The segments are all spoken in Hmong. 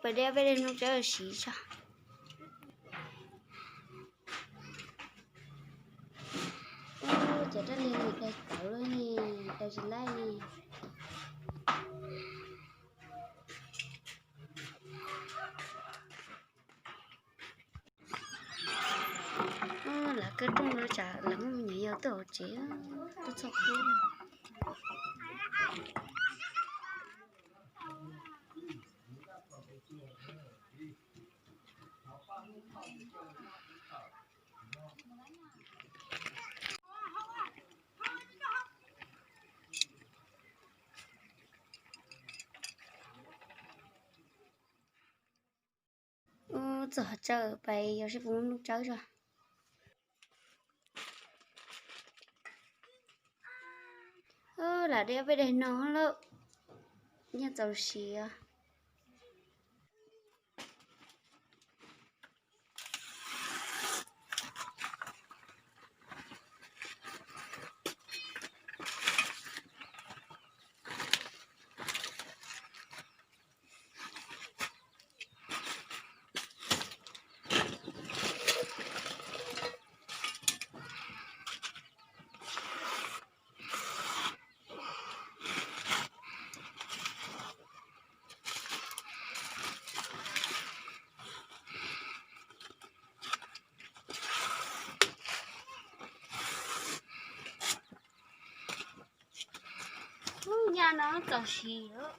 Peb de peb de noob tsawb siv tso. Ub, cov rab niag nim daig tawv lawm ne, daig tsis laij ne. Ub, lawv kawg rooj lawm tsam lawv muaj me nyuam yaus tuaj hauv tsev, tuaj txog kub. Ub, txog tsawb pais yog seb puas muaj noob tsawb tso. Lam de peb daim no lawm, nyob txaus siav. Ub, nyaj no txaus siav.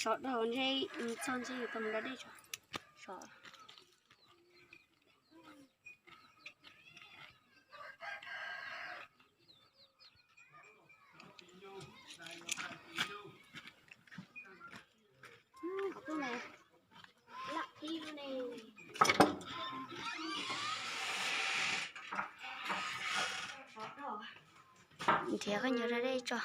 Sov dhau ntshe, txog ntshe yuav tau mus da dej tso. Sov. Nrhiav koj nyuag da dej tso.